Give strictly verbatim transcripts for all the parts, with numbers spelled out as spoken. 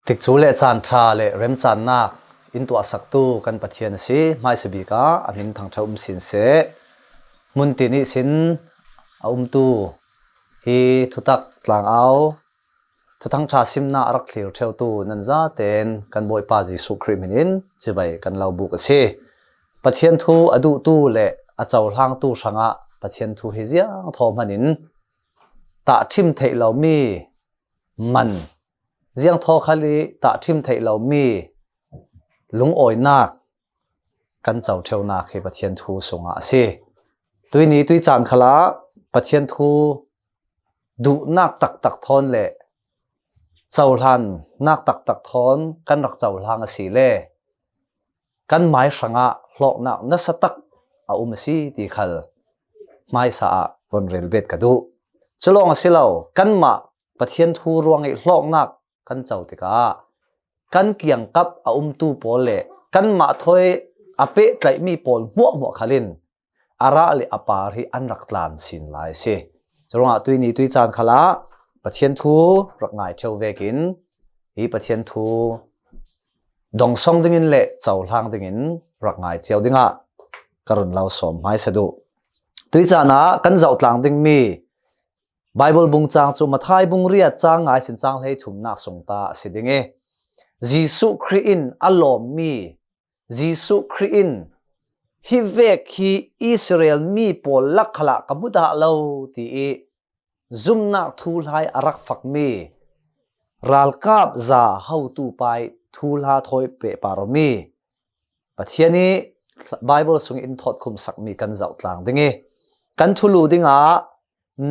Tikcu le caan ṭha le remcannak in tuahsaktu kan Pathian a si. Hmaisa bik ah a min thangṭhat um sin seh. Hmun tin ihsin a umtu hi thutak tlangau, thuthang ṭha simnak a rak thlir ṭheutu nan zaten kan Bawipa Jesuh Khrih hmin in cibai kan lo buk a si. Pathian thu a duhtu le a cohlangtu hrangah Pathian thu hi ziangthaw hmanin tahṭhim theih lomi man, ziangthaw khal i tahṭhim theih lomi lungawinak kan co ṭheunak hi Pathian thu sungah a si. Tuini tuicaan khalah Pathian thu duhnak taktak thawn le cohlannak taktak thawn kan rak cohlang a si le kan mai hrangah hlawknak nasa tak a um a si ti khal hmaisa ah von rel bet ka duh. Cu lawng a si lo, kanmah Pathian thu ruang i hlawknak kan co tikah kan kiangkap a umtu pawl le kanmah thawi a pehtlaihmi pawl hmuahhmuah khal in a rah le a par hi an rak tlan sin lai a si. Curuangah tuini tuicaan khalah Pathian thu rak ngai ṭheu vekin hi Pathian thu dongsong dingin le cohlang dingin rak ngai cio dingah ka run lo sawm hmaisa duh. Tuicaan ah kan zohtlang dingmi Baibal bung cang cu Matthai bung riat cang nga ihsin cang hleithumnak sung ta a si ding i, Jesuh Khrih in a lawmmi, Jesuh Khrih in hi vek hi Israel mi pawl lak khalah ka hmu dah lo ti i zumnak thuhla i a rak fakmi ralkap za hotu pa i thuhla thawi pehpar awmi Pathian i Baibal sung i in thawtkhumsakmi kan zohtlang ding i kan thulu dingah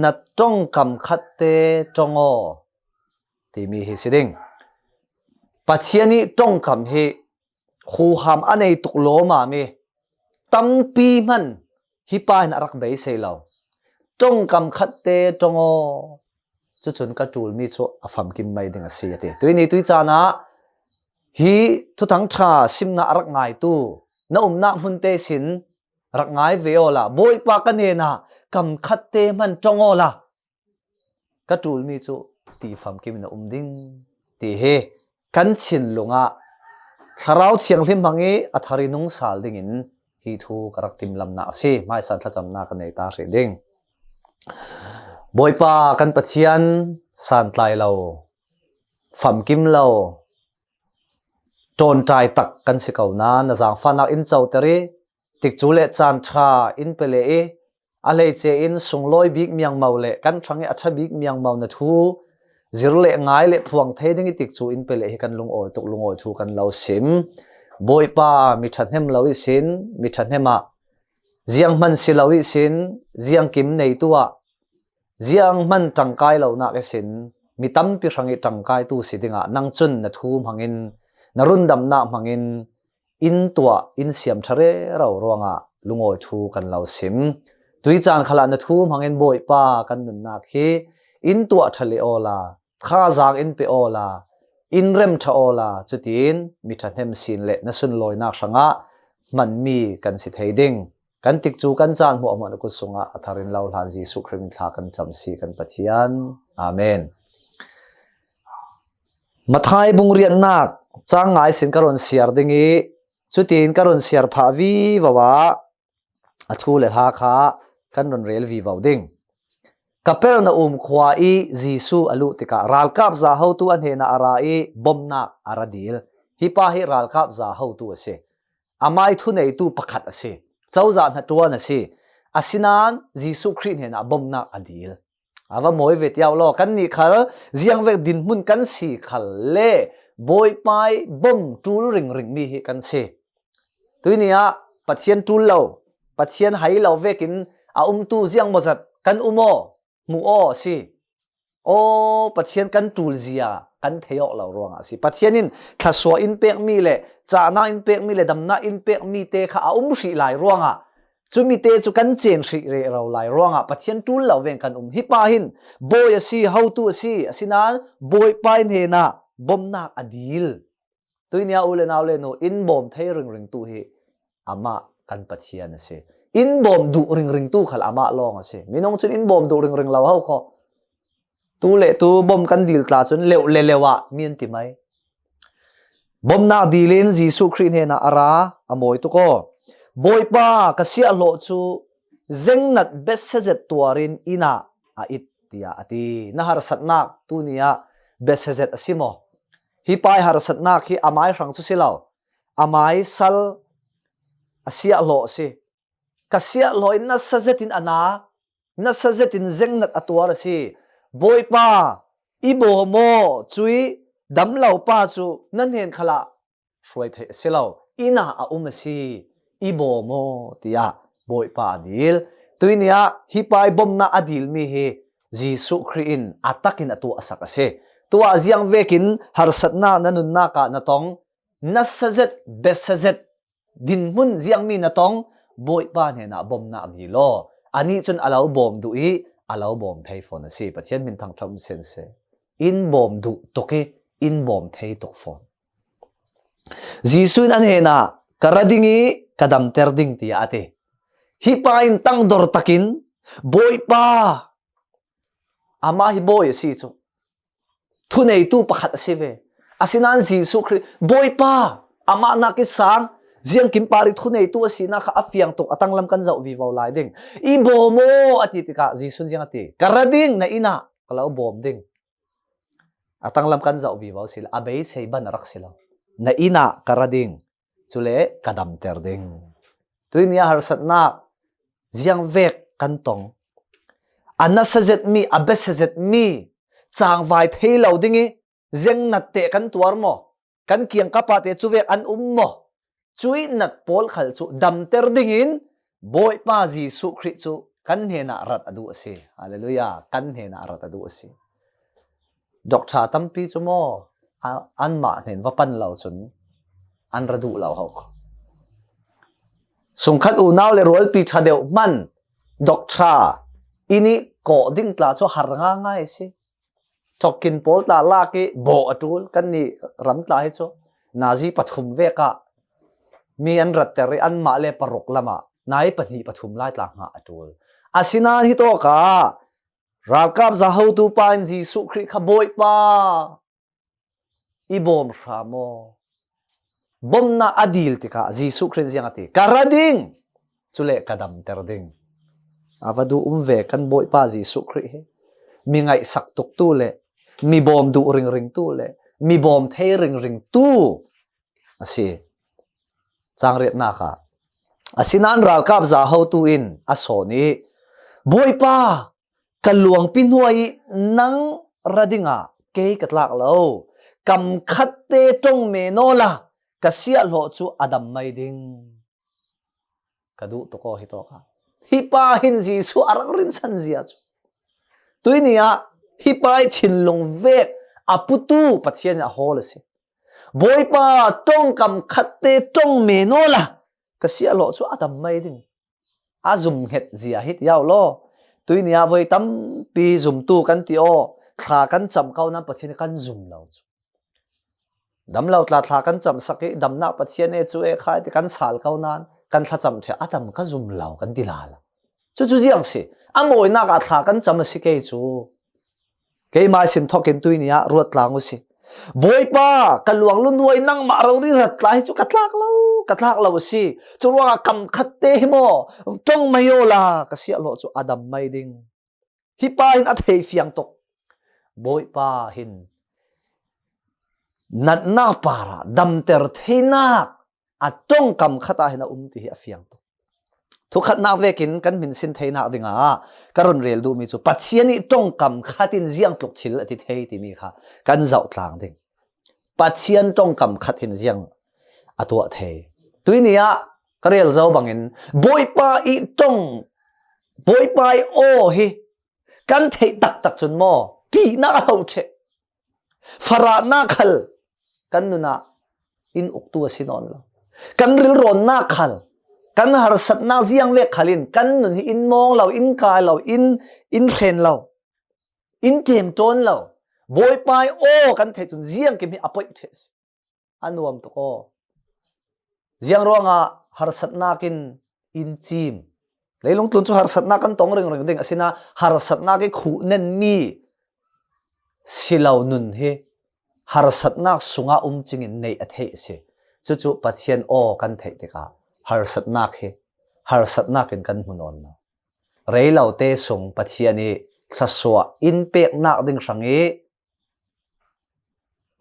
na ṭongkam khatte ṭong aw timi hi si ding. Pathian i ṭongkam hi huham a nei tuk lawmam i tampi hman hi pa in a rak beisei lo. Ṭongkam khatte ṭong aw, cucun ka ṭulmi cu a famkim mai ding a si a ti. Tuini tuicaan ah hi thuthang ṭha simnak a rak ngaitu na umnak hmunte sin rak ngai ve awla Bawipa ka hnenah kam khatte hman ṭong awla ka ṭulmi cu ti famkim in a um ding ti hi kan thinlung ah Thlarau Thianghlim hmang i a thar i nung sal dingin hi thu ka rak timlamnak a si. Hmaisa in thlacamnak ka nei ta hrih ding. Bawipa kan Pathian, santlai lo, famkim lo, ṭawnṭai tak kan si ko nain na zaangfahnak in coter i tikcu le caan ṭha in pe le i a hleice in sunglawi bik miangmo le kan hrang i a ṭha bik miangmo na thu zir le ngai le phuang thei ding i tikcu in pe le hi kan lungawi tuk lungawi thu kan lo sim. Bawipa, mi ṭhahnem lo ihsin mi ṭhahnem ah, zianghman si lo ihsin ziangkim neitu ah, zianghman ṭangkai lonak ihsin mi tampi hrang i ṭangkaitu si dingah nang cun na thu hmangin, na rundamnak hmangin in tuah, in siam ṭha rero ruangah lungawi thu kan lo sim. Tuicaan khalah na thu hmangin Bawipa kan nunnak hi in tuah ṭha le awla, thazaang in pe awla, in rem ṭha awla, cutin mi ṭhahnem sin le na sunlawinak hrangah hmanmi kan si thei ding. Kan tikcu kan caan hmuahhmuah na kut sungah a thar in lo hlan Jesuh Khrih min thla kan cam si kan Pathian. Amen. Matthai bung riatnak cang nga ihsin ka run siar ding i cutin ka run siar phah vivo ah a thu le hla kha kan run rel vivo ding. Kapernaum khua i Jesuh a luh tikah ralkap za hotu a hnenah a ra i bomnak a ra dil. Hi pa hi ralkap za hotu a si. Amah i thuneitu pakhat a si. Cozah hnaṭuan a si. Asinain Jesuh Khrih hnenah bomnak a dil. A va mawi ve tiau law, kannih khal ziangvek dinhmun kan si khal le Bawipa i bom ṭul ringringmi hi kan si. Tuini ah Pathian ṭul lo, Pathian hai lo vekin a umtu ziangmawzat kan um aw, hmuh aw a si. Aw, Pathian kan ṭulzia kan thei awk lo ruangah a si. Pathian in thluasuah in pekmi le cahnak in pekmi le damnak in pekmi te kha a um hrih lai ruangah, cumi te cu kan cen hrih rero lai ruangah Pathian ṭul lo veng kan um. Hi pa hin bawi a si, hotu a si, asinain Bawipa i hnenah bomnak a dil. Tuini ah u le nau le nu, in bawm thei ringringtu hi amah kan Pathian a si. In bawm duh ringringtu khal amah lawng a si. Minung cun in bawm duh ringring lo ho kho. Tu le tu bom kan dil tla cun leuh le leuh ah mi an ti mai. Bomnak dilin Jesuh Khrih hnenah a ra, a mawi tuk aw. Bawipa, ka siahhlawh cu zengnat bese zet tuarin inn ah a it, tiah a ti. Na harsatnak tuni ah bese zet a si maw? Hi pa ih harsatnak hi amai hrang cu si lo, amai sal a siahhlawh a si. Ka siahhlawh in nasa zetin a na, nasa zetin zengnat a tuar a si. Bawipa, i bawm aw, cui dam lo pa cu na hnen khalah hruai theih a si lo, inn ah a um a si, i bawm aw, tiah Bawipa a dil. Tui ni ah hi pa ih bomnak a dilmi hi Jesuh Khrih in a takin a tuahsak a si. Tuah ziang vekin harsatnak na nunnak ah na tong, nasa zet, bese zet, dinhmun ziangmi na tong, Bawipa hnenah bomnak dil aw. Anih cun a lo bawm duh ih a lo bawm thei fawn a si. Pathian min thangṭhat um senseh. In bawm duh tuk ih in bawm thei tuk fawn. Jesuh in a hnenah, ka ra ding ih ka damter ding, tiah a ti. Hi pa in tangdor takin, Bawipa, amah hi bawi a si cu, thuneitu pakhat a si ve. Asinain Jesuh Khrih, Bawipa, amah nak ih sang, ziangkim par ih thuneitu a sinak kha a fiang tuk, a tanglam kan zoh vivo lai ding. I bawm aw, a ti tikah Jesuh in ziang a ti? Ka ra ding, na inn ah ka lo bawm ding. A tanglam kan zoh vivo si le, a beisei ban a rak si lo. Na inn ah ka ra ding, cule ka damter ding. Tui ni ah harsatnak ziangvek kan tong? A nasa zetmi, a bese zetmi, cangvai thei lo ding ih zengnat teh kan tuar maw? Kan kiangkap ah teh cuvek an um maw? Cuih nat pawl khal cu damter dingin Bawipa Jesuh Khrih cu kan hnenah rat a duh a si. Halleluiah. Kan hnenah rat a duh a si. Doctor tampi cu maw, a, anmah hnen va pan lo cun an ra duh lo ho. Sungkhat unau le rualpi ṭha deuh hman doctor inn ih kawh ding tla cu har ngaingai a si. Ṭhokkin pawl tla lak ih bawh a ṭul. Kannih ram tla hi cu nazi pathum vek ah mi an ratter ih anmah le paruk lamah nai pahnih pathum lai tla hngah a ṭul. Asinain hitawkah ralkap zahotu pa in Jesuh Khrih kha, Bawipa, i bawm hram aw. Bomnak a dil tikah Jesuh Khrih in ziang a ti? Ka ra ding, cule ka damter ding. A va duh um ve kan Bawipa Jesuh Khrih hi. Mi ngaihsak tuktu le mi bawm duh ringringtu le mi bawm thei ringringtu a si. Cang riatnak ah, asinain ralkap zahotu in a sawn ih, Bawipa, ka luangpi hnuai ih nang ra dingah kei ka tlak lo. Kam khatte ṭong men awla ka siahhlawh cu a dam mai ding. Ka duh tuk aw hitawkah. Hi pa hin Jesuh a rak rinsan zia cu. Tui ni ah hi pa ih thinlung vek a putu Pathian in a hawl a si. Bawipa, ṭongkam khatte ṭong men awla ka siahhlawh cu a dam mai ding. A zumhnget zia hi ti au law. Tui ni ah voi tampi zumtu kan ti aw, thla kan cam ko nan Pathian kan zum lo cu. Dam lo tla thla kan camsak ih damnak Pathian e cu e kha ti kan sal ko nan kan thlacam ṭheh, a dam ka zum lo kan ti lala. Cucu ziang si, a mawinak ah thla kan cam a si kei cu. Keimah sin thawkin tui ni ah ruat tlang uh si. Bawipa, ka luang lunhuai nangmah rori rat tla hi cu ka tlak lo, ka tlak lo a si. Curuangah kam khatte hi maw, ṭong mai awla ka siahhlawh cu a dam mai ding. Hi pa hin a thei fiang tuk. Bawipa hin natnak parah damter theinak a ṭongkam khat ah hin a um ti hi a fiang tuk. Thukhatnak vekin kan hminsin theinak dingah ka run rel duhmi cu Pathian ih ṭongkam khat in ziang tluk thil a ti thei timi kha kan zoh tlang ding. Pathian ṭongkam khat hin ziang a tuah thei? Tui ni ah ka rel zo bangin Bawipa ih ṭong, Bawipa ih aw hi kan theih taktak cun maw, ṭihnak a hlo ṭheh. Farahnak khal kan nun ah in uktu a si nawn lo. Kan rilrawnnak khal, kan harsatnak ziangvek khal in kan nun hi in mawng lo, in kai lo, in, in hren lo, in ṭemṭawn lo. Bawipa ih aw kan theih cun ziangkim hi a poih ṭheh a si. A nuam tuk aw. Ziang ruangah harsatnak in in cim? Leilung tlun cu harsatnak kan tong ringring ding, asinain harsatnak ih khuh nenmi si lo nun hi harsatnak sungah um cingin neih a theih a si. Cucu Pathian aw kan theih tikah harsatnak hi harsatnak in kan hmu nawn lo. Rei lote sung Pathian i thluasuah in peknak ding hrang i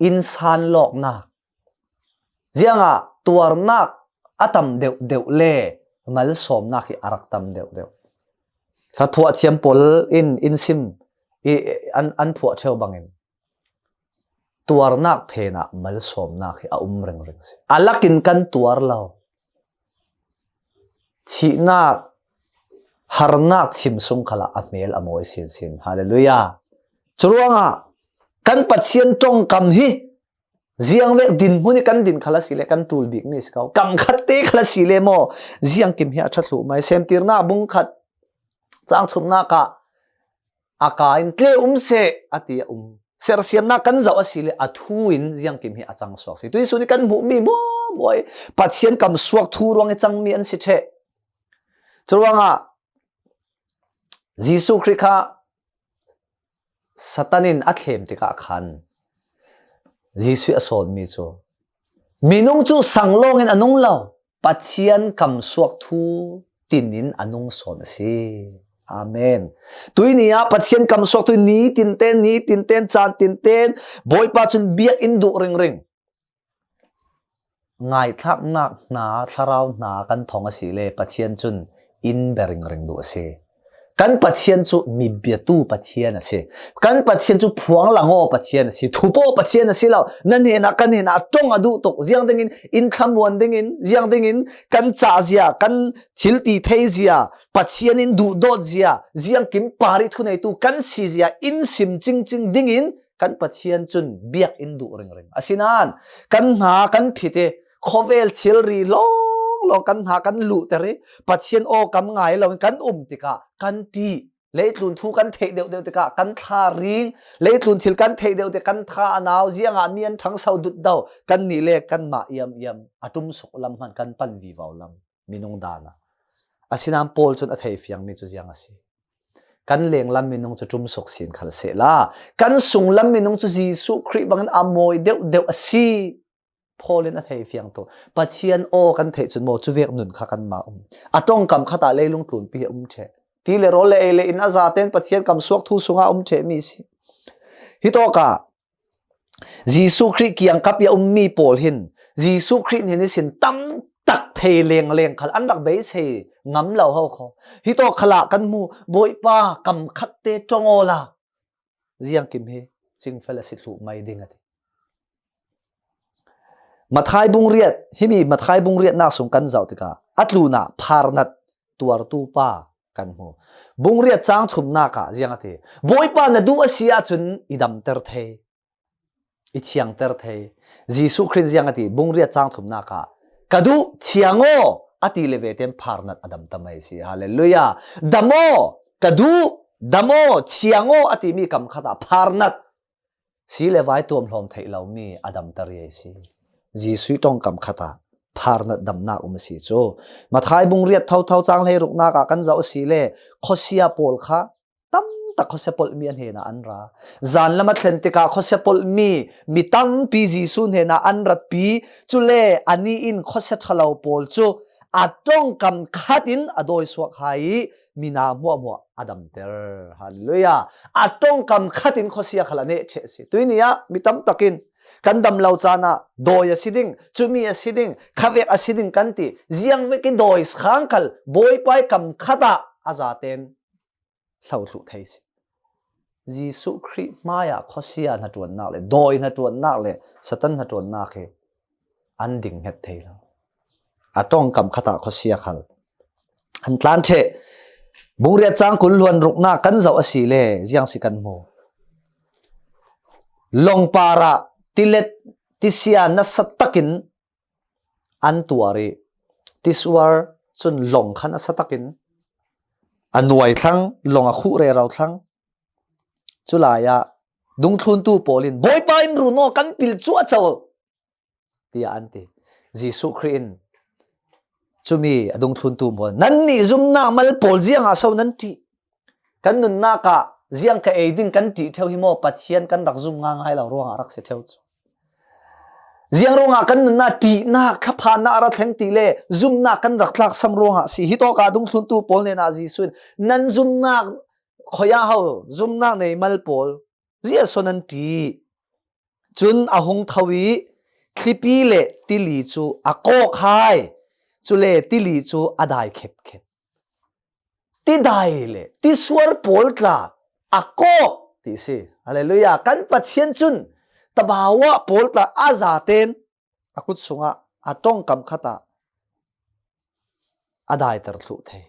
in sanlawknak, ziangah tuarnak a tam deuhdeuh le malsawmnak hi a rak tam deuhdeuh. Hla phuah thiam pawl in in sim i an, an phuah ṭheu bangin tuarnak phenah malsawmnak hi a um ringring si. A lakin kan tuar lo. Thihnak, harnak chim sung khalah a hmel a mawi sinsin. Halleluiah. Curuangah kan Pathian ṭongkam hi ziangvek dinhmun i kan din khal a si le kan ṭul bikmi a si ko. Kam khatte khal a si le maw, ziangkim hi a ṭha thluh mai. Semtirnak bung khat cang thumnak ah a ka in tle um seh a ti a um. Sersiamnak kan zoh a si le a thu in ziangkim hi a cang suak si. Tuisun i kan hmuhmi maw maw i Pathian kam suak thu ruang i cangmi an si ṭheh. Curuangah Jesuh Khrih kha Satan in a thlem tikah khan Jesuh a sawnmi cu minung cu sang lawngin a nung lo, Pathian kam suak thu tinin a nung sawn a si. Amen. Tuini ah Pathian kam suak thu ni tinten, ni tinten, caan tinten, Bawipa cun biak in duh ringring. Ngaithlaknak hna, thlarau hna kan thong a si le Pathian cun in bia ringring duh a si. Kan Pathian cu mi biatu Pathian a si. Kan Pathian cu phuang lang aw Pathian a si. Thupaw Pathian a si lo. Na hnenah, kan hnenah a ṭong a duh tuk. Ziang dingin in thlamuan dingin, ziang dingin kan cahzia, kan thil ti theizia, Pathian in duhdawtzia, ziangkim par i thuneitu kan sizia in sim cingcing dingin kan Pathian cun biak in duh ringring. Asinain kan hna kan phit i khawvel thilri lawnglawng kan hna kan luhter i Pathian aw kam ngai loin kan um tikah kan ṭih. Leitlun thu kan theih deuhdeuh tikah kan thla ring. Leitlun thil kan theih deuh tikah kan tha a nau. Ziangah mi an ṭhangso dutdo. Kannih le kanmah iamiam a ṭumsuk lam hman kan pan vivo lam minung dan ah. Asinain Paul cun a thei fiangmi cu ziang a si. Kan lenglam minung cu ṭumsuk sin khal sehla, kan sunglam minung cu Jesuh Khrih bangin a mawi deuhdeuh a si. Paul in a thei fiang tu. Pathian aw kan theih cun maw, cuvek nun kha kanmah um. A ṭongkam khat ah leilung tlunpi hi a um ṭheh. Ti le rawl le ei le in a zaten Pathian kam suak thu sungah a um ṭhehmi si. Hitawkah Jesuh Khrih kiangkap i a ummi pawl hin Jesuh Khrih hnen ihsin tam tak thei lengleng khal an rak beisei ngam lo ho kho. Hitawk khalah kan hmu, Bawipa, kam khatte ṭong awla ziangkim hi cingfel a si thluh mai ding a ti. Mathai bung riat, himi Mathai bung riatnak sung kan zoh tikah a tlunah pharnat tuartu pa kan hmu. Bung riat cang thumnak ah ziang a ti. Bawipa, na duh a si ahcun i damter thei. I thiangter thei. Jesuh Khrih ziang a ti, bung riat cang thumnak ah, ka duh, thiang aw, a ti le veten pharnat a dam ta mai si. Halleluiah. Dam aw, ka duh, dam aw, thiang aw, a timi kam khat ah pharnat si le vai tuamhlawm theih lomi a damter i si. Jesuh ṭongkam khat ah pharnat damnak um a si cu. Mathai bung riat thotho cang hleiruknak ah kan zoh a si le khuasia pawl kha tam tak khuasia polhmi a hnenah an ra. Zanlam a thlen tikah khuasia polhmi mi tampi Jesuh hnenah an ratpi. Cule anih in khuasia ṭhalo pawl cu a ṭongkam khat in a dawi suak hai i mina hmuahhmuah a damter. Halleluiah. A ṭongkam khat in khuasia khal a neh ṭheh a si. Tuini ah mi tam takin kan dam lo caan ah dawi a si ding, cumi a si ding, khavek a si ding kan ti. Ziangvek i dawi khang khal Bawipa i kam khat ah a zaten hlo thluh thei si. Jesuh Khrih hmaiah khuasia hnaṭuannak le dawi hnaṭuannak le Satan hnaṭuannak hi an ding hnget thei lo. A ṭongkam khat ah khuasia khal an tlan ṭheh. Bung riat cang kul hluan ruknak kan zoh a si le ziang si kan hmu. Lawng parah tilet tisia nasa takin an tuar i tisuar cun lawng kha nasa takin a nuai thlang, lawng a khuh rero thlang. Culai ah dungthluntu pawl in, Bawipa, in run aw, kan pil cuahco, tiah an ti. Jesuh Khrih in cumi a dungthluntu pawl, nannih zumnak mal pawl ziangah so nan ṭih? Kan nunnak ah ziang ka ei ding kan ṭih ṭheu hi maw, Pathian kan rak zum ngaingai lo ruangah a rak si ṭheu cu. Ziang ruangah kan nunna ṭihnak, thlaphannak a ra thleng ti le zumnak kan rak tlaksam ruangah si. Hitawka dungthluntu pawl hnenah Jesuh in, "Nan zumnak khoiah ho, zumnak neimal pawl, ziah so nan ṭih?" Cun a hung tho i thlipi le tili cu a kawk hai, cule tili cu a dai khepkhep. Tidai le tisuar pawl tla a kawk ti si. Hallelujah. Kan Pathian cun tabawah pawl tla a zaten a kut sungah a ṭongkam khatah a daiter thluh thei.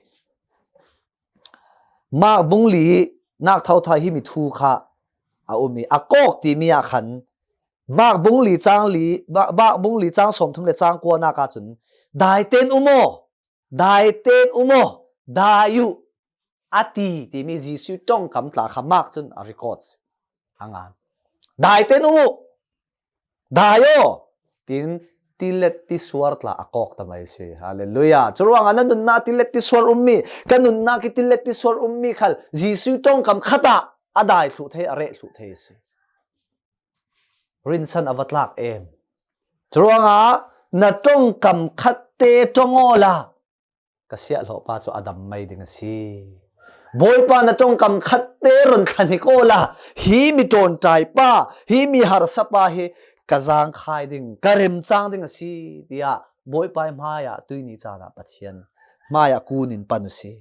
Mark bung li nak thotho hi mi thu kha a um i a kawk timi ah khan Mark bung li cang li, Mark bung li cang sawmthum le cang kuanak ahcun, "Daiten um aw, daiten um aw, dai uh," a ti timi Jesuh ṭongkam tla kha Mark cun a record a ngan. "Daiten um uh, dai aw," tin tilet tisuar tla a kawk ta mai si. Hallelujah. Curuangah na nunnak tilet tisuar ummi, ka nunnak i tilet tisuar ummi khal Jesuh ṭongkam khatah a dai thluh thei, a reh thluh thei si. Rinsan a va tlak em. Curuangah na ṭongkam khatte ṭong awla ka siahhlawhpa cu a dam mai ding a si. Bawipa, na ṭongkam khatte run thlan hi ko la, hi mi ṭawnṭaipa, hi mi harsapa hi ka zangkhai ding, ka remcang ding a si, tiah Bawipa hmaiah tuini caan ah Pathian hmaiah kun in pan u si.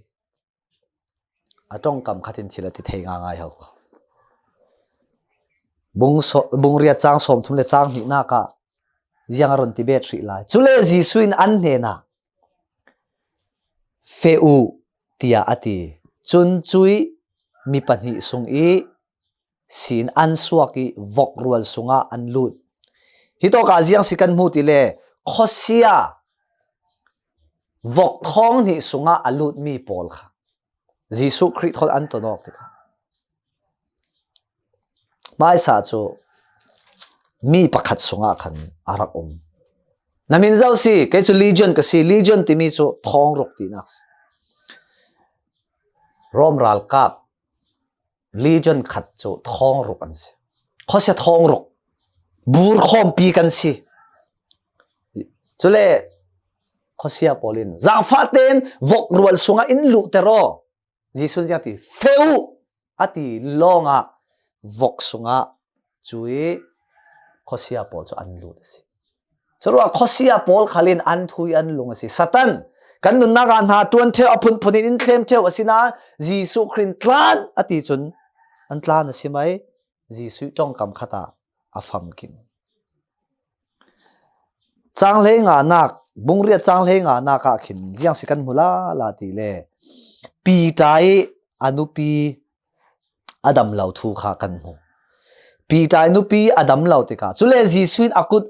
A ṭongkam khat in thil a ti thei ngaingai ho. Bung so-, bung riat cang sawmthum le cang hnihnak ah ziang a run ti bet hrih lai. Cule Jesuh in an hnenah, "Feh uh," tiah a ti. Cun cui mi pahnih sung i sin an suak i vok rual sungah an lut. Hitawk ah ziang si kan hmu ti le, khuasia vok thawng hnih sungah a lutmi pawl kha Jesuh Khrih thawn an ton awk tikah, hmaisa cu mi pakhat sungah khan a rak um. Na min zo si, kei cu Legion ka si. Legion timi cu thawng ruk tinak si. Rom ralkap Legion khat cu thawng ruk an si. Khuasia thawng ruk. Bur khawmpi kan si. Cule khuasia pawl in, "Zaangfah tein vok rual sungah in luhter aw." Jesuh in ziang ti, "Feh uh," a ti lawngah vok sungah cui khuasia pawl cu an lut a si. Curuah khuasia pawl khal in an thui an lung a si. Satan, kan nunnak ah hna ṭuan ṭheu, a phunphun in in thlem ṭheu, asinain Jesuh Khrih in tlan a ti cun an tlan a si mai. Jesuh ṭongkam khatah a famkim. Cang hlei nganak, bung riat cang hlei nganak ah khin ziang si kan hmu lala ti le, Piter i a nupi a dam lo thu kha kan hmu. Piter i nupi a dam lo tikah, cule Jesuh in a kut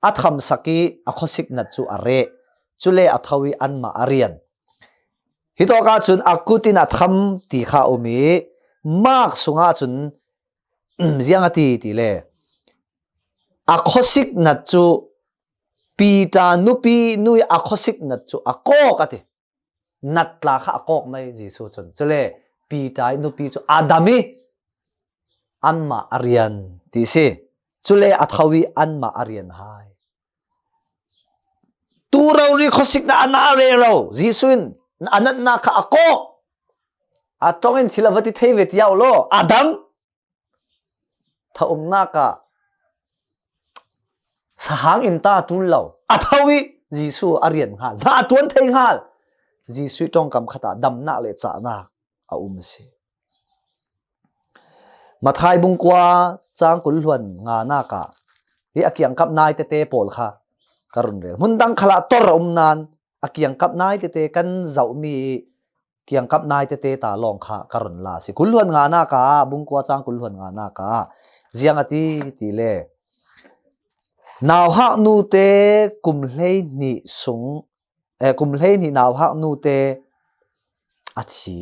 a thamsak i a khuasik nat cu a reh. Cule a tho i anmah a rian. Hitawk ahcun a kut in a tham ti kha a um i, Mark sungah cun ziang a ti ti le, a khuasik nat cu, Piter nupi nu i a khuasik nat cu a kawk a ti. Nat tla kha a kawk mai Jesuh cun. Cule Piter i nupi cu a dam i anmah a rian ti si. Cule a tho i anmah a rian hai. Tu rori khuasik na a na rero. Jesuh in a natnak kha a kawk. A ṭong in thil a va ti thei ve tiah law, a dam. Thaumnak ah sahang in ta ṭul lo. A tho i Jesuh a rian hngal. Hna a ṭuan thei hngal. Jesuh ṭongkam khatah damnak le cahnak a um a si. Matthai bung kua cang kul hluan nganak ah hi a kiangkap nai tete pawl kha ka run rel. Hmun dang khalah tor a um nain a kiangkap nai tete kan zohmi kiangkap nai tete ta lawng kha ka run la si. Kul hluan nganak ah, bung kua cang kul hluan nganak ah ziang a ti ti le, nauhak nute kum hlei hnih sung, eh, kum hlei hnih nauhak nute a thi.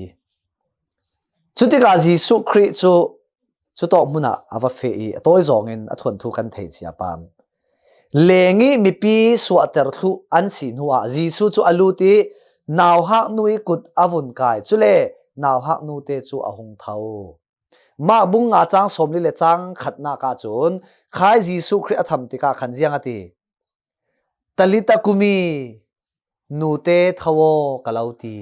Cutikah Jesuh Khrih cu cutawk hmun ah a va feh i a tawi zawngin a thuanthu kan thei cia pam. Leng i mipi suahter thluh an si hnuah Jesuh cu a lut i nauhak nu i kut a vun kai. Cule nauhak nute cu a hung tho. Mark bung nga chang sawmli le chang khatna ka cun khai Jesuh Khrih a tham tikah khan ziang a ti. Talitha kumi, nute tho aw ka lo ti.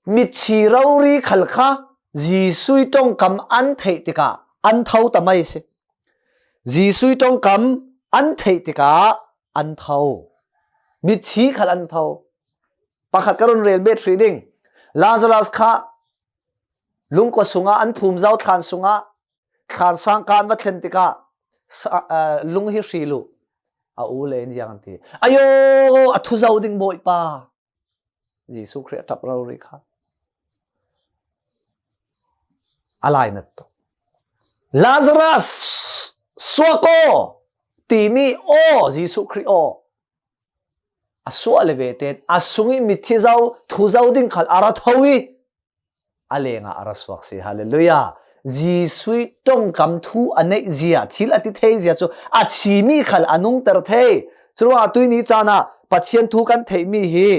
Mitthi rori khal kha Jesuh ṭongkam an theih tikah an tho ta mai si. Jesuh ṭongkam an theih tikah an tho. Mitthi khal an tho. Pakhat ka run rel bet hrih ding. Lazarus kha lungkua sungah an phum zo thlan sungah thlan sang kan va thlen tikah sa-, aa, lung hi hril uh. A u le in ziang an ti. Ayo, a thu zo ding Bawipa. Jesuh Khrih a ṭap rori kha. A lainat tuk. Lazarus, suak aw, timi aw, Jesuh Khrih aw. A suah le ve tein, a sungih mitthi zo, thu zo ding khal a ra tho i, a lengah a ra suak si. Hallelujah. Jesuh ṭongkam thu a neih zia, thil a ti thei zia cu a thimi khal a nungter thei. Curuangah tuini caan ah Pathian thu kan theihmi hi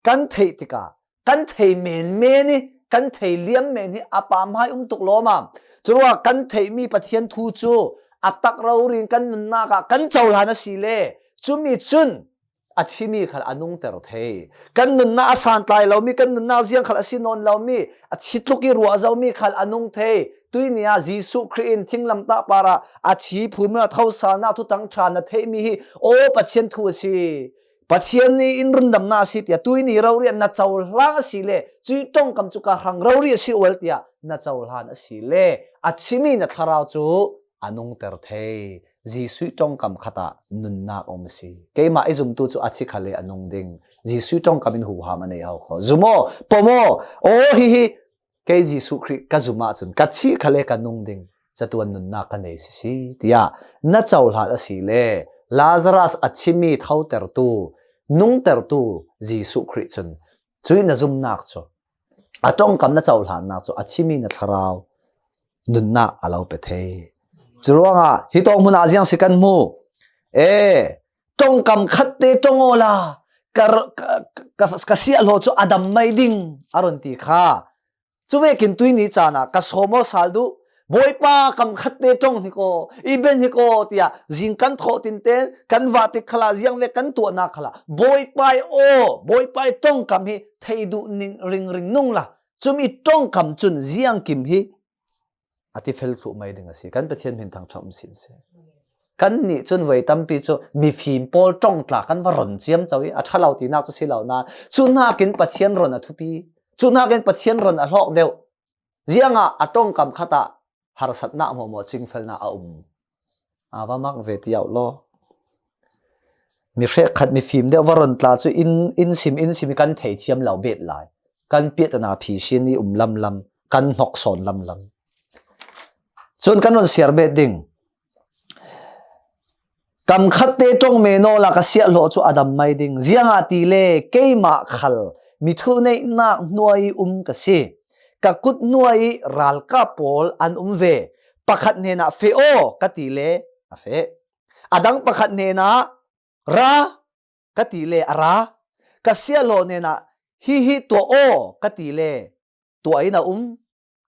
kan theih tikah kan thei menmen i, kan thei liam men hi a pamhmai um tuk lawm a. Curuangah kan theihmi Pathian thu cu a tak rori in kan nunnak ah kan cohlan a si le, cumi cun a thimi khal a nungter thei. Kan nunnak a santlai lomi, kan nunnak ziang khal a si nawn lomi, a thi tluk i ruah zomi khal a nung thei. Tuini ah Jesuh Khrih in thinglamtah parah a thi phum in a tho salnak thutang ṭha na theihmi hi aw Pathian thu a si. Pathian nih in rundamnak a si tiah tuini rori ah na cohlan a si le, cuih ṭongkam cu ka hrang rori a si ual tiah na cohlan a si le, a thimi na thlarau cu a nungter thei. Jesuh ṭongkam khat ah nunnak a um a si. Keimah i zumtu cu a thi khal le a nung ding. Jesuh ṭongkam in huham a nei ho kho. Zum aw, pom aw, aw hihi, kei Jesuh Khrih ka zum ahcun ka thih khal le ka nung ding. Catuan nunnak ka nei sisi, tiah na cohlan a si le, Lazarus a thimi thotertu, nungtertu Jesuh Khrih cun cuih na zumnak cu, a ṭongkam na cohlannak cu a thimi na thlarau nunnak a lo pe thei. Curuangah hi tawng hmun ah ziang si kan hmu. E, ṭongkam khatte ṭong awla ka, ka, ka, ka siahhlawh cu a dam mai ding a run ti kha. Cuvekin tuini caan ah ka sawm aw sal duh, Bawipa kam khatte ṭong hi kaw, i ben hi kaw, tiah zing kan thawh tinten kan vahtik khalah ziang ve kan tuahnak khalah Bawipa i aw, Bawipa i ṭongkam hi thei duh ning ringring nung la, cumi ṭongkam cun ziangkim hi a ti fel thluh mai ding a si. Kan Pathian hmin thangṭhat um sin si. Kannih cun voi tampi cu mifim pawl ṭong tla kan va ron ciamco i a ṭha lo tinak cu si lo nain, cu hnakin Pathian ron a thupi, cu hnakin Pathian ron a hlawk deuh. Ziangah a ṭongkam khat ah harsatnak hmuahhmuah cingfelnak a um. A va mak ve ti auh law. Mi hrekkhat mifim deuh va ron tla cu in, in sim, in sim i kan thei thiam lo bet lai. Kan piahtana phi sin i um lamlam, kan hnok sawn lamlam. Cun kan ron siar bet ding. Kam khatte ṭong men awla ka siahhlawh cu a dam mai ding. Ziangahtile keimah khal mi thuneihnak hnuai i um ka si. Ka kut hnuai i ralkap pawl an um ve. Pakhat hnenah feh aw ka ti le a feh. A dang pakhat hnenah ra ka ti le a ra. Ka siahhlawh hnenah hihi tuah aw ka ti le tuah in a um,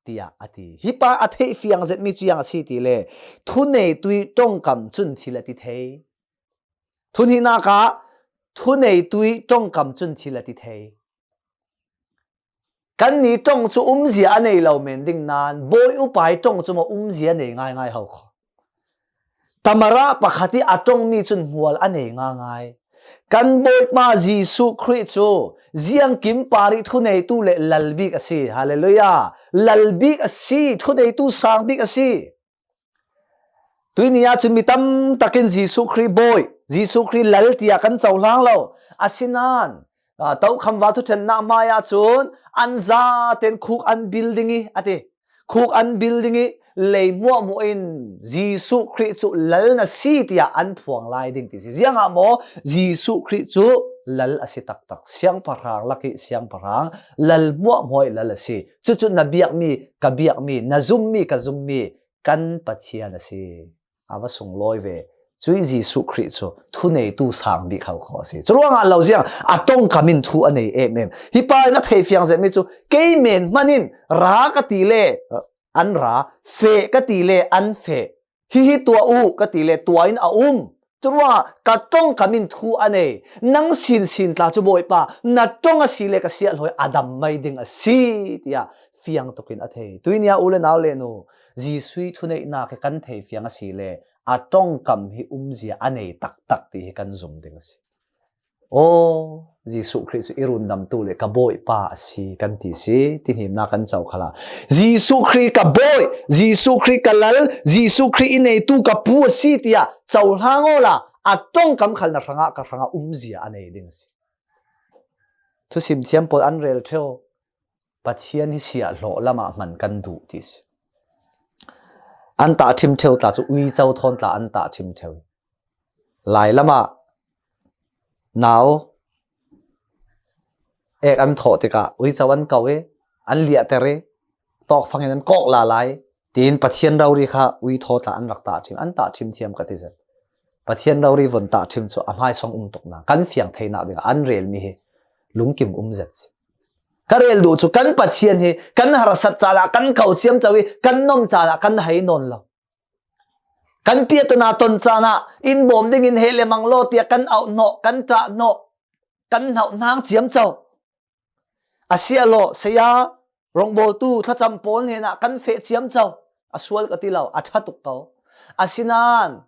tiah a ti. Hi pa a theih fiang zetmi cu ziang a si ti le, thuneitu i ṭongkam cun thil a ti thei. Thuhnihnak ah thuneitu i ṭongkam cun thil a ti thei. Kannih ṭong cu umzia a nei lo men ding nain, bawi upa i ṭong cu maw umzia a nei ngaingai ho kho. Tamara pakhat i a ṭongmi cun hmual a nei ngaingai. Kan Bawipa Jesuh Khrih cu ziangkim par i thuneitu le lal bik a si. Hallelujah! Lal bik a si, thuneitu sang bik a si. Tuini ah cun mi tam takin Jesuh Khrih Bawi, Jesuh Khrih Lal tiah kan cohlang lo. Asinain, aa, tokham va thuṭhennak hmai ah cun an zaten khuk an bil ding i a ti. Khuk an bil ding i lei hmuahhmuah in Jesuh Khrih cu Lal na si tiah an phuang lai ding ti si. Ziangah maw Jesuh Khrih cu Lal a si taktak, siangpahrang lak i siangpahrang, Lal hmuahhmuah i Lal a si. Cucu na biakmi, ka biakmi, na zummi, ka zummi, kan Pathian a si. A va sunglawi ve. Cuih Jesuh Khrih cu thuneitu sang bik kho kho a si. Curuangah lo ziang a ṭongkam in thu a nei em em. Hi pa in a theih fiang zetmi cu kei men hmanh in ra ka ti le, an ra, feh ka ti le an feh. Hi hi tuah uh ka ti le tuah in a um. Curuangah ka ṭongkam in thu a nei. Nang sinsin tla cu Bawipa, na ṭong a si le ka siahhlawi a dam mai ding a si, tiah fiang tukin a thei. Tuini ah u le nau le nu, Jesuh ih thuneihnak hi kan thei fiang a si le a ṭongkam hi umzia a nei taktak ti hi kan zum ding a si. Aw, Jesuh Khrih cu i rundamtu le ka Bawipa a si kan ti si, tihnimnak kan co khalah. Jesuh Khrih ka Bawi, Jesuh Khrih ka Lal, Jesuh Khrih i neitu ka Pu a si tiah cohlang awla a ṭongkam khal na hrangah ka hrangah umzia a nei ding a si. Thusim thiam pawl an rel ṭheu, Pathian hi siahhlawh lamah hman kan duh ti si. An tahṭhim ṭheu tla cu uico thawn tla an tahṭhim ṭheu. Lai lamah nau ek an thawh tikah uico an ko i an liahter i tawkfang in an kawk lala i tiin Pathian rori kha ui thaw tla an rak tahṭhim, an tahṭhim thiam ka ti zet. Pathian rori von tahṭhim cu a hmaisawng um tuknak kan fiang theinak dingah an relmi hi lungkim um zet si. Ka rel duh cu kan Pathian hi kan harsat caan ah kan ko ciamco i kan nom caan ah kan hei nawn lo. Kan piahtana ton caan ah in bawm dingin heh le mang law tiah kan auh hnawh, kan ṭah hnawh, kan hnauh hnang ciamco. A siahhlawh saya rongbawltu thlacam pawl hnenah kan feh ciamco. A sual ka ti lo, a ṭha tuk ko. Asinain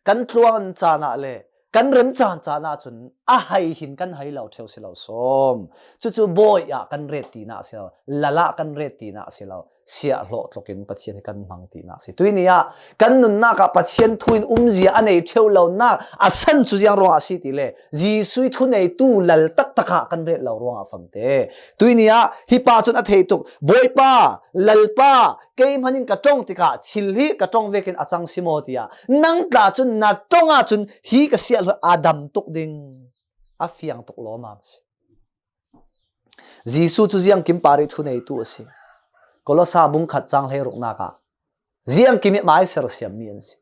kan tluan caan ah le kan rem caan caan ah cun a hei hin kan hei lo ṭheu si lo sawm. Cucu Bawi ah kan ret tinak a si lo, lal ah kan ret tinak a si lo, siahhlawh tlukin Pathian hi kan hmang tinak a si. Tuini ah kan nunnak ah Pathian thu in umzia a nei ṭheu lonak a san cu ziang ruangah a si ti le Jesuh ih thuneitu lal taktak ah kan ret lo ruangah a famte. Tuini ah hi pa cun a thei tuk, Bawipa, Lalpa, kei hman in ka ṭong tikah thil hi ka ṭong vekin a cang si maw tiah nang tla cun na ṭong ahcun hi ka siahhlawh a dam tuk ding, a fiang tuk lawmmam si. Jesuh cu ziangkim par ih thuneitu a si. Kolosa bung khat cang hleiruknak ah ziangkim ih amah ih sersiammi an si.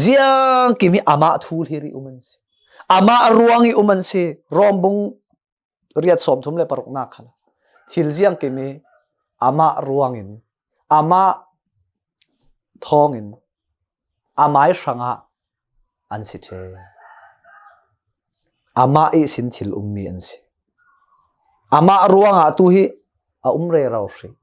Ziangkim ih amah thu hlir ih um an si. Amah ruang ih um an si. Rom bung riat sawmthum le paruknak khal thil ziangkim ih amah ruangin, amah thawngin, amai hrangah an si ṭheu. Amah ihsin thil ummi an si. Amah ruangah tu hi a um rero hrih.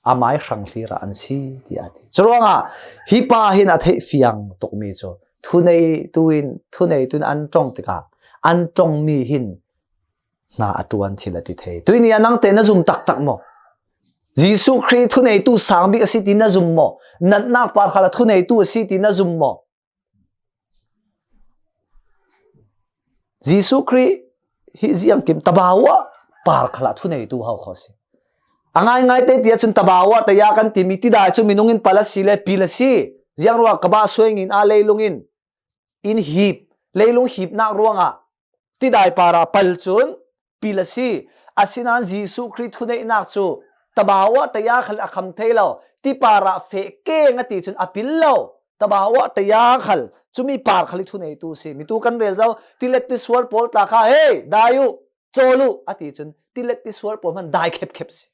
Amai hrang hlir ah an si, tiah a ti. Curuangah hi pa hin a theih fiang tukmi cu thuneitu in, thuneitu in an ṭong tikah an ṭongmi hin hna a ṭuan thil a ti thei. Tuini ah nangte na zum taktak maw? Jesuh Khrih thuneitu sang bik a si ti na zum maw? Natnak par khal ah thuneitu a si ti na zum maw? Jesuh Khrih hi ziangkim tabau ah par khal ah thuneitu hau kho a si. A ngaingai te ti ahcun tabau ah taya kan timi tidai cu minung in pal a si le pil a si. Ziangruah ka bah suai ngin a leilung in in hip, leilung hipnak ruangah tidai parah pal cun pil a si. Asinain Jesuh Khrih thuneihnak cu tabau ah taya khal a kham thei lo, ti parah feh keng a ti cun a pil lo. Tabau ah taya khal cumi par khal ih thuneitu a si. Mitu kan rel zo, tilet tisuar pawl tla kha, hei, dai uh, cawl uh, a ti cun tilet tisuar pawl hman dai khepkhep a si.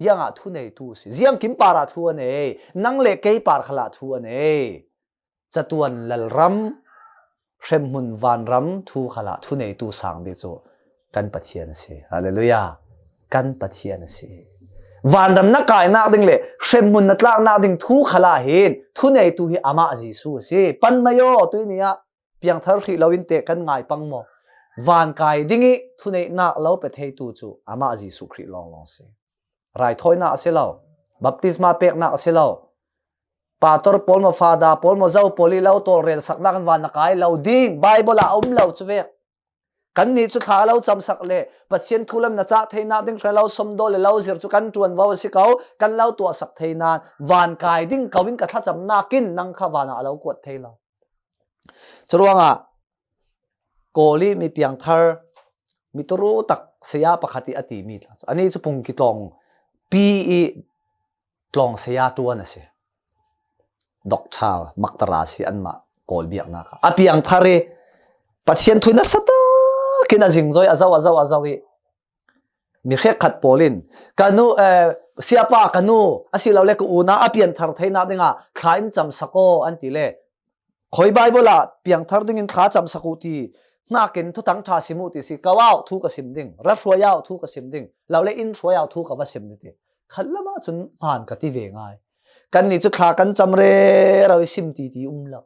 Ziangah thuneitu a si. Ziangkim parah thu a nei, nang le kei par khalah thu a nei. Catuan lalram, hremhmun vanram thu khalah thuneitu sang bik cu kan Pathian a si. Hallelujah. Kan Pathian a si. Vanram na kainak ding le hremhmun na tlaknak ding thu khalah hin thuneitu hi amah Jesuh a si. Pan mai aw, tuini ah piangthar hrih loin teh kan ngai pang maw? Van kai ding ih thuneihnak lo pe theitu cu amah Jesuh Khrih lawnglawng a si. Raithawinak a si lo, baptisma peknak a si lo, pastor pawl maw, fada pawl maw, zo pawl ih lo tawlrelsaknak in van na kai lo ding, Baibal ah a um lo cu vek. Kannih cu thla a lo camsak le Pathian thu lam na cah theinak ding hre lo sawmdaw le lo zir cu kan ṭuanvo a si ko, kan lo tuahsak thei nain van kai ding ko in ka thlacamnak in nang kha van ah a lo kuat thei lo. Curuangah Kawl ih mi piangthar, mi turu tak saya pakhat ih a timi tla cu, anih cu pungki tlawng pi ih tlawng saya ṭuan a si. Doctor, maktara a si anmah Kawl biaknak ah. A piangthar ih Pathian thu ih nasa takin a zingzoi, a zo, a zo, a zo ih Mi hrekkhat pawl in, "Ka nu, eh, siapa, ka nu, a si lo le ka unau a pianthar theinak dingah thla in camsak aw," an ti le, "Khawi Bible ah piangthar dingin thla camsak uh ti, hnakin Thuthang ṭha sim uh ti si, ka au thu ka sim ding, ra hruai au thu ka sim ding, lo le inn hruai au thu ka va sim ding," ti. Khat lamah cun hmaan ka ti ve ngai. Kannih cu thla kan cam rero i sim ti ti um lo.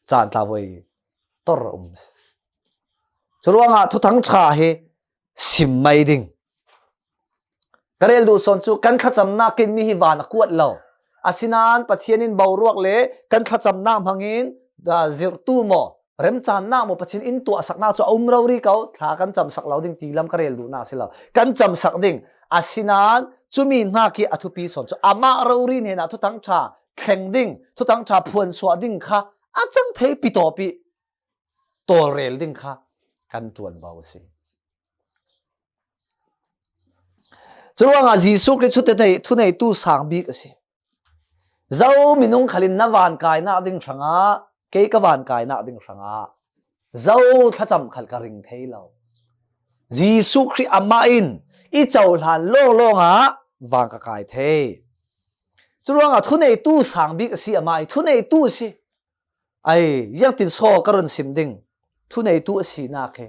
Caan tla voi tor a um si. Curuangah Thuthang ṭha hi sim mai ding. Ka rel duh sawn cu kan thlacamnak in mi hi van a kuat lo. Asinain Pathian in boruak le kan thlacamnak hmangin, aa, zirhtu maw, remcannak maw, Pathian in tuahsaknak cu a um rori ko, thla kan camsak lo ding ti lam ka rel duhnak a si lo. Kan camsak ding. Asinain cumi hnak hi a thupi sawn cu amah rori hnenah Thuthang ṭha thleng ding, Thuthang ṭha phuansuah ding kha a cang thei pitawp i tawlrel ding kha kan ṭuanvo a si. Curuangah Jesuh Khrih cu thunei, thuneitu sang bik a si. Zo minung khal in na vankainak ding hrangah, kei ka vankainak ding hrangah, zo thlacam khal ka ring thei lo. Jesuh Khrih amah in i cohlan lawnglawng ah van ka kai thei. Curuangah thuneitu sang bik a si, amah i thuneitu a si. Ai, ziangtin saw ka run sim ding? Thuneitu a sinak hi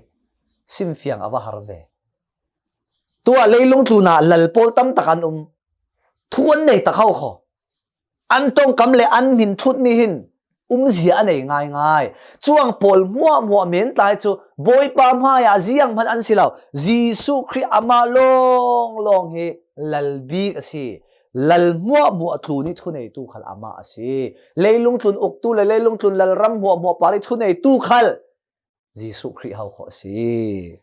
simfiang a va har ve. Tuah leilung tlunah lal pawl tam tak an um. Thu an nei tak hau kho. An ṭongkam le an hmin ṭhutmi hin umzia a nei ngaingai. Cuang pawl hmuahhmuah men tlai cu Bawipa hmaiah zianghman an si lo. Jesuh Khrih amah lawnglawng hi lal bik a si. Lal hmuahhmuah tlun i thuneitu khal amah a si. Leilung tlun uktu le leilung tlun lalram hmuahhmuah par i thuneitu khal Jesuh Khrih hau khawh a si.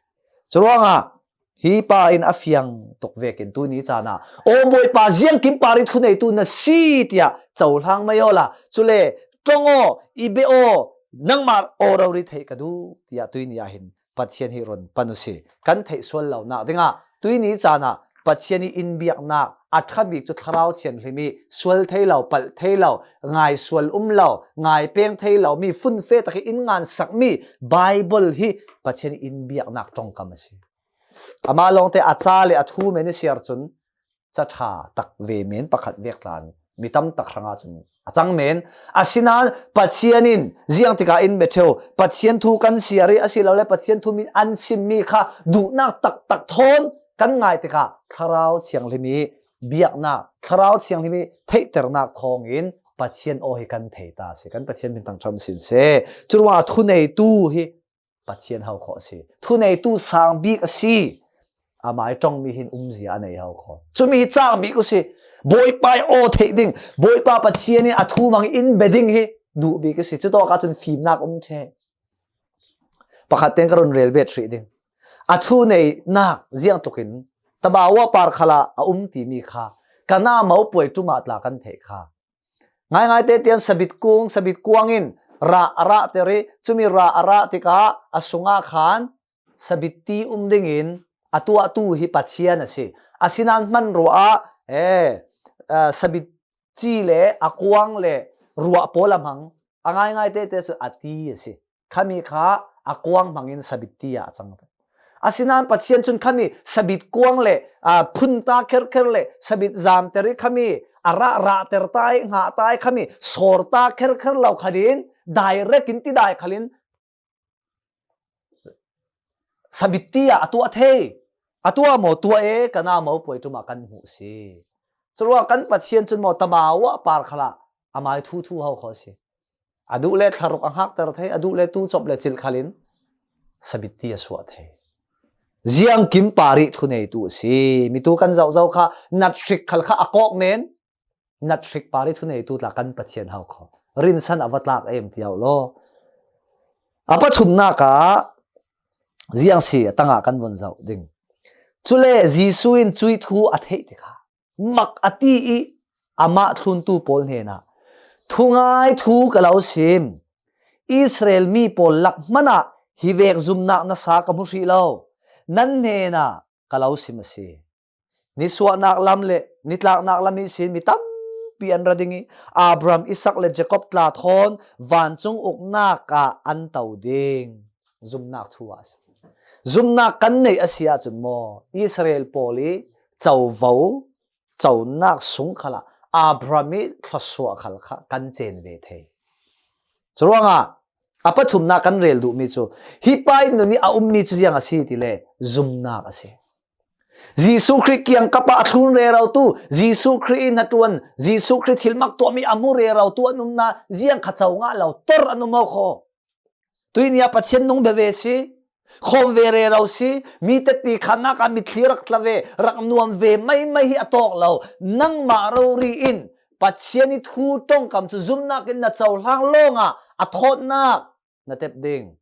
Curuangah hi pa in a fiang tuk vekin tuni caan ah, "Aw Bawipa, ziangkim par i thuneitu na si," tiah cohlang mai awla, cule, "Ṭong aw, i beh aw, nangmah aw rori theih ka duh," tiah tuni ah hin Pathian hi run pan u si. Kan theih sual lonak dingah tuni caan ah Pathian i in biaknak a ṭha bik cu Thlarau Thianghlim i sual thei lo, palh thei lo, ngai sual um lo, ngai peng thei lo mi funfe tak i in ngan sakmi Baibal hi Pathian i in biaknak ṭongkam a si. Amah lawngte a ca le a thu men i siar cun ca ṭha tak ve men pakhat vek tla in mi tam tak hrangah cun a cang men. Asinain Pathian in ziang tikah in bia ṭheu, Pathian thu kan siar i asilole Pathian thu min an simmi kha duhnak taktak thawn kan ngai tikah Thlarau Thianghlim i biaknak, Thlarau Thianghlim i theihternak thawngin Pathian aw hi kan thei ta a si. Kan Pathian min thangṭhat sin seh. Curuangah thuneitu hi Pathian hau khawh a si. Thuneitu sang bik a si. Amah i ṭongmi hin umzia a nei hau khawh. Cumi hi cak bik u si. Bawipa i aw theih ding, Bawipa Pathian in a thu mang in bia ding hi duh bik a si. Cutawk ahcun fimnak um ṭheh. Pakhat tein ka run rel bet hrih ding. A thuneinak ziangtlukin tabau ah par khalah a um timi kha ka na mopuai ṭum ah tla kan theih kha. Ngaingai tete in sabit kung, sabit kuang in rah a rahter i, cumi rah a rah tikah a sungah khan sabit ti um dingin a tuahtu hi Pathian a si. Asinain hmanrua ah, eh, ah, sabit ci le a kuang le ruah pawl a hmang, a ngaingai tete cu a ti a si. Khami kha a kuang hmangin sabit ti ah a cang. Asinain Pathian cun khami sabit kuang le, aa, phunta kherkher le sabit zamter i khami a rah, rahter ta i, hngah ta i, khami sawr ta kherkher lo khalin, direct in ti dai khalin sabit ti ah a tuah thei. A tuah maw? Tuah e, ka na mopuai ṭum ah kan hmuh si. Curuangah kan Pathian cun maw tabau ah par khalah amai thu thu hau khawh si. A duh le thlaruk a hngakter thei, a duh le tu cop le cilh khalin sabit ti a suah thei. Ziangkim par i thuneitu a si. Mitu kan zohzo kha nat hrik khal kha a kawk men, nat hrik par i thuneitu tla kan Pathian hau kho. Rinsan a va tlak em ti auh law. A pathumnak ah ziang si a tangah kan von zoh ding. Cule Jesuh in cuih thu a theih tikah mak a ti i amah thluntu pawl hnenah, "Thungai thu ka lo sim, Israel mi pawl lak hmanah hi vek zumnak nasa ka hmu hrih lo. Nan hnenah ka lo sim a si. Nisuahnak lam le nitlaknak lam ihsin mi tampi an ra ding i Abraham, Isak le Jacob tla thawn vancung uknak ah an to ding." Zumnak thu ah a si. Zumnak kan neih a si ahcun maw, Israel pawl i covo, conak sung khalah Abraham i thluasuah khal kha kan cen ve thei. Curuangah a pathumnak kan rel duhmi cu, hi pa i nun i a ummi cu ziang a si ti le zumnak a si. Jesuh Khrih kiangkap ah a thlun rerotu, Jesuh Khrih i hnaṭuan, Jesuh Khrih thilmak tuahmi a hmu rerotu an umnak ziang kha co ngah lo, tor an um kho. Tuini ah Pathian nung bia ve si, khawm ve rero si, mi tetti khannak ah mitthli rak tla ve, rak nuam ve maimai hi a tawk lo. Nangmah rori in Pathian i thu ṭongkam cu zumnak in na cohlang lawngah a thawtnak na tep ding.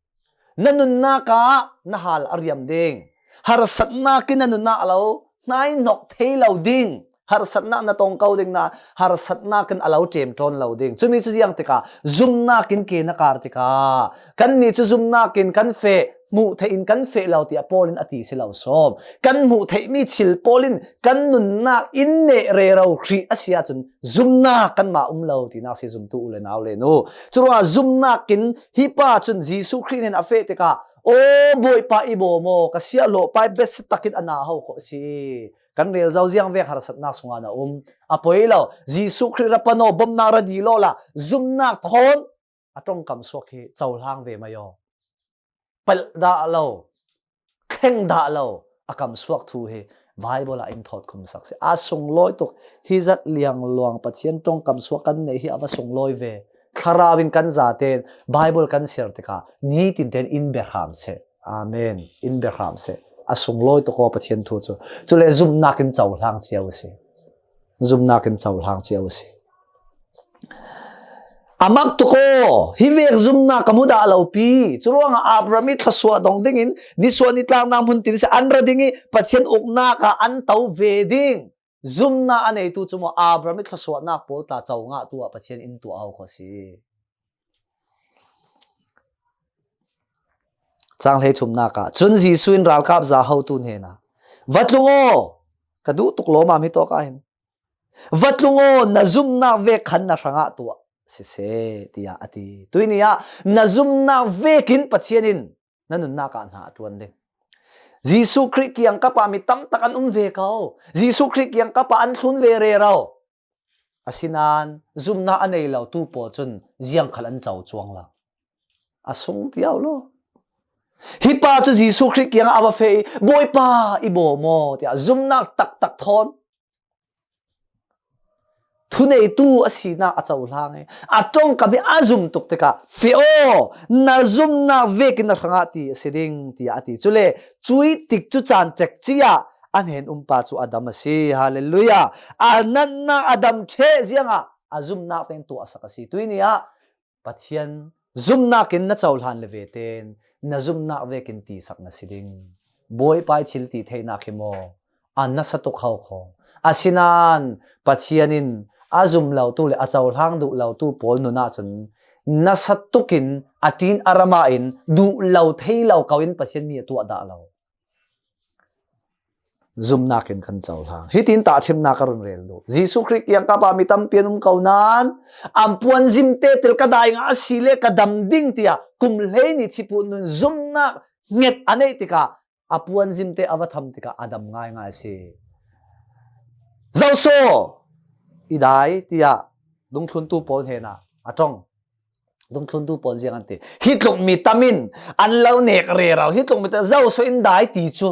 Na nunnak ah na hal a riam ding. Harsatnak in na nun ah lo hnaihnok thei lo ding. Harsatnak na tong ko ding na, harsatnak in a lo ṭem ṭawn lo ding. Cumi cu ziang tikah zumnak in ke na kar tikah, kannih cu zumnak in kan feh, hmuh theih in kan feh lo tiah Paul in a ti si lo sawm. Kan hmuh theihmi thil pawl in kan nunnak in neh rero hrih a si ahcun zumnak kanmah um lo tinak si, zumtu u le nau le nu. Curuangah zumnak in hi pa cun Jesuh Khrih hnen a feh tikah, "Aw Bawipa, i bawm aw, ka siahhlawh pa i biatak in a na ho khawh a si." Kan rel zo ziang vek harsatnak sungah na um. A poi lo, Jesuh Khrih ra pan aw, bawmhnak ra dil aw la, zumnak thawn a ṭongkam suak hi cohlang ve mai aw. Palh dah lo, thleng dah lo a kam suak thu hi Bible ah in thawt khum sak si. A sunglawi tuk, hi zat liangluang Pathian ṭongkam suak kan neih hi a va sunglawi ve. Thlarau in kan zaten Bible kan siar tikah nitin tein in bia hram seh. Amen. In bia hram seh. A sunglawi tuk aw Pathian thu cu. Cule zumnak in cohlang cio a si. Zumnak in cohlang cio a si. A mak tuk aw, hi vek zumnak ka hmu dah lo pi. Curuangah Abraham i thluasuah dong dingin nisuah nitlaknak hmun tin si an ra ding i Pathian uknak ah an to ve ding. Zumnak a neitu cu maw, Abraham i thluasuahnak pawl tla co ngahtu ah Pathian in tuah ho kho si. Cang hleithumnak ah cun Jesuh in ralkap za hotu hnenah, "Va tlung aw, ka duh tuk lawmam hi tawk ah hin. Va tlung aw, na zumnak vek khan na hrangah tuah siseh," tiah a ti. Tuini ah na zumnak vekin Pathian in na nunnak ah hna a ṭuan ding. Jesuh Khrih kiangkap ah mi tamtak an um ve ko. Jesuh Khrih kiangkap ah an thlun ve rero. Asinain zumnak a nei lotu pawl cun ziangkhal an co cuang lo. A sung tiau lo. Hi pa cu Jesuh Khrih kiangah a va feh i, "Bawipa, i bawm aw," tiah zumnak taktak thawn thuneitu a sinak a cohlang i a ṭongkam hi a zum tuk tikah, "Feh aw, na zumnak vekin na hrangah ti a si ding," tiah a ti. Cule cuih tik cu caan cekci ah a hnen um pa cu a dam a si. Hallelujah. A natnak a dam ṭheh ziangah a zumnak veng tuahsak a si. Tuini ah Pathian zumnak in na cohlan le ve tein na zumnak vekin tisak na si ding. Bawipa i thil ti theinak hi maw, a nasa tuk ho kho. Asinain Pathian in a zum lotu le a cohlang duh lotu pawl nun ahcun nasa tukin a ṭin a rama in duh lo thei lo ko in Pathian mi a tuah dah lo. Zumnak in kan cohlang. Hitin tahṭhimnak ka run rel duh. Jesuh Khrih kiangkap ah mi tampi an um ko nain, "An puanzim te tel ka dai ngah a si le ka dam ding," tiah kum hlei ni thiput nun zumnak hnget a neih tikah, a puanzim te a va tham tikah a dam ngaingai a si. "Zoso, i dai," tiah dungthluntu pawl hnenah a ṭong. Dungthluntu pawl ziang an ti. "Hi tluk mi tam in an lo nek rero, hi tluk mi tam zoso in dai ti cu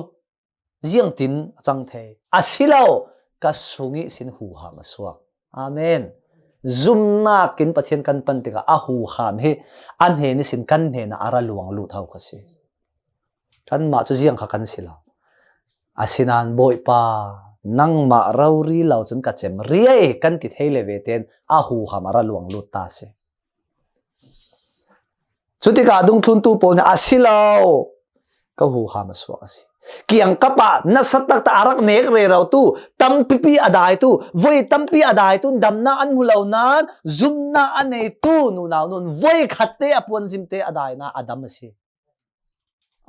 ziangtin a cang thei? A si lo, ka sung ihsin huham a suak." Amen. Zumnak in Pathian kan pan tikah a huham hi a hnen ihsin kan hnenah a ra luang lut ho kha si. Kanmah cu ziang kha kan si lo. Asinain, "Bawipa, nangmah rori lo cun ka cem riai," kan ti thei le ve tein a huham a ra luang lut ta si. Cutikah dungthluntu pawl nih, "A si lo, ka huham a suak a si. Kiangkap ah nasa taktak a rak nek rero tu, tampipi a dai tu, voi tampi a dai tu, damnak an hmu lo nain zumnak a nei tu nunau nun voi khat te a puanzim te a dai na a dam a si."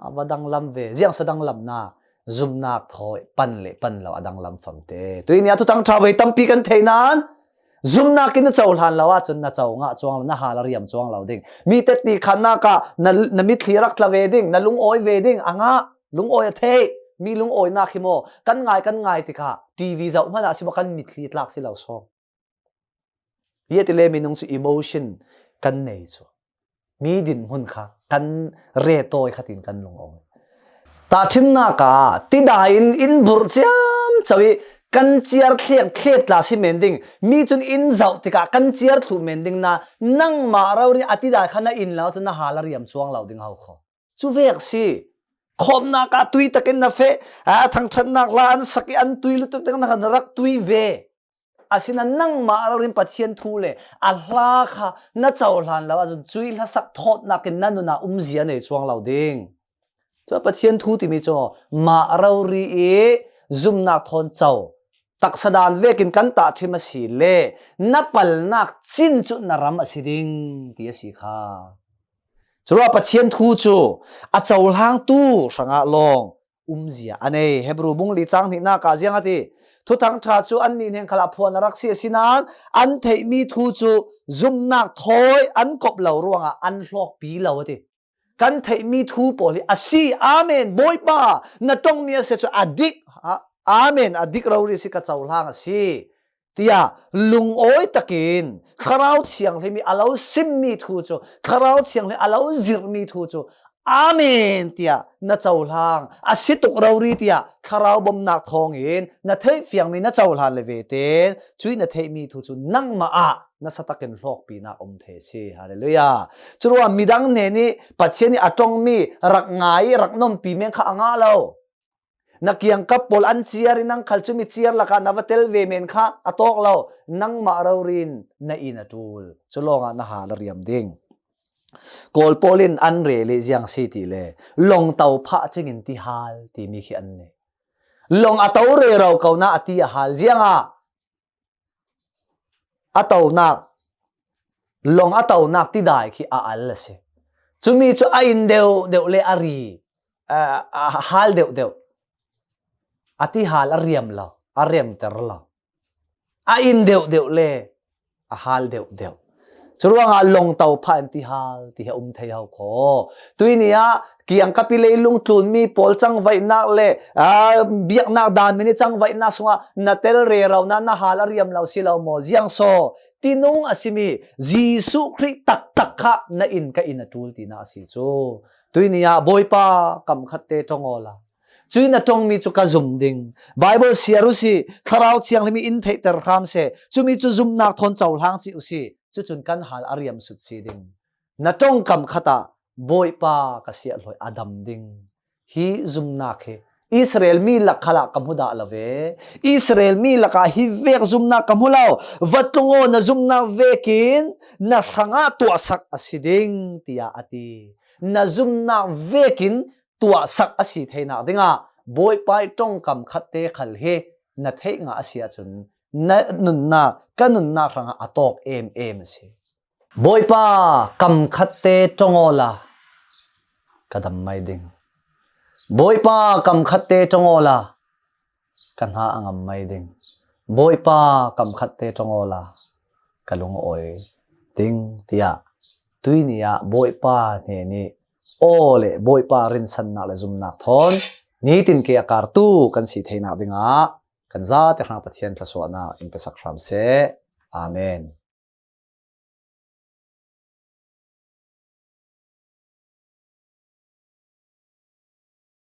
A va danglam ve, ziang so danglamnak, zumnak thawi pan le pan lo a danglam famte. Tuini a thutang ṭha voi tampi kan thei nain, zumnak in na cohlan lo ahcun na co ngah cuang lo, na hal a riam cuang lo ding. Mi tetti khannak ah na, na mitthli rak tla ve ding, na lungawi ve ding a ngah. Lungawi a theih, mi lungawinak hi maw, kan ngai, kan ngai tikah T V zoh hmanah si maw, kan mitthli tlak si lo sawm. Hi a ti le minung cu emotion kan nei cu mi dinhmun kha kan retawi khatin kan lungawi. Tahṭhimnak ah tidai in in burh ciamco i kan ciar thlek thlek tla si men ding, mi cun in zoh tikah kan ciar thluh men ding na, nangmah rori a tidai kha na in lo cun na hal a riam cuang lo ding ho kho. Cu vek si. Khawmnak ah tui takin na feh, a thangṭhatnak hla an sak i an tui lutuk ding na kha na rak tui ve. Asinain nangmah rori in Pathian thu le a hla kha na cohlan lo ahcun cuih hlasak thawtnak in na nun ah umzia nei cuang lo ding. Cun Pathian thu timi cu mah rori i zumnak thawn co, taksa dan vekin kan tahṭhim a si le na palnak cin cu na ram a si ding ti a si kha. Curuah Pathian thu cu a cohlangtu hrangah lawng umzia a nei. Hebru bung li cang hnihnak ah ziang a ti? Thuthang ṭha cu annih hnen khalah phuan a rak si, asinain an theihmi thu cu zumnak thawi an kop lo ruangah an hlawkpi lo a ti. Kan theihmi thu pawl hi a si, Amen, Bawipa, na ṭongmi a si cu a dik, a-, Amen, a dik rori si, ka cohlang a si, tiah lungawi takin Thlarau Thianghlim i a lo simmi thu cu, Thlarau Thianghlim a lo zirhmi thu cu, Amen, tiah na cohlang a si tuk rori, tiah Thlarau bomnak thawngin na theih fiangmi na cohlan le ve tein cuih na theihmi thu cu nangmah ah nasa takin hlawkpinak um thei a si. Hallelujah. Curuah midang hnen i Pathian i a ṭongmi rak ngai i rak nompi men kha a ngah lo. Na kiangkap pawl an ciar i nang khal cumi ciar lakah na va tel ve men kha a tawk lo. Nangmah rori in na in a ṭul. Cu lawngah na hal a riam ding. Kawl pawl in an rel i ziang si ti le, lawngto phah cingin ti hal timi khi an nei. Lawng a to rero ko na a ti a hal. Ziangah a tonak, lawng a tonak tidai khi a al a si. Cumi cu a in deuh deuh le a ri, a, a hal deuh deuh. A ti hal a riam lo, a remter lo. A in deuh deuh le a hal deuh deuh. Curuangah lawngto phah in ti hal ti hi a um thei ho kho. Tuini ah kiangkap i leilung tlunmi pawl cangvaihnak le, aa, biaknak dan min i cangvaihnak sungah na tel rero na, na hal a riam lo si lo maw? Ziang so tinung a simi Jesuh Khrih taktak kha na in ka in a ṭul tinak a si cu. Tuini ah Bawipa, kam khat te ṭong awla. Cuih na ṭongmi cu ka zum ding. Baibal siar u si, Thlarau Thianghlim i in theihter hram seh. Cumi cu zumnak thawn cohlang cih u si. Cucun kan hal a riam sut si ding. Na ṭongkam khat ah Bawipa ka siahhlawi a dam ding. Hi zumnak hi Israel mi lak khalah ka hmu dah lo ve. Israel mi lakah hi vek zumnak ka hmu lo. Va tlung aw, na zumnak vekin na hrangah tuahsak a si ding, tiah a ti. Na zumnak vekin tuahsak a si theinak dingah Bawipa i ṭongkam khatte khal hi na theih ngah a si ahcun na nunnak, ka nunnak hrangah a tawk em em a si. Bawipa, kam khatte ṭong awla ka dam mai ding. Bawipa, kam khatte ṭong awla ka hna a ngam mai ding. Bawipa, kam khatte ṭong awla ka lung a awi ding, tiah tuini ah Bawipa hnen i aw le Bawipa rinsannak le zumnak thawn nitin ke a kartu kan si theinak dingah kan zate hrang Pathian thluasuahnak in pesak hram seh. Amen.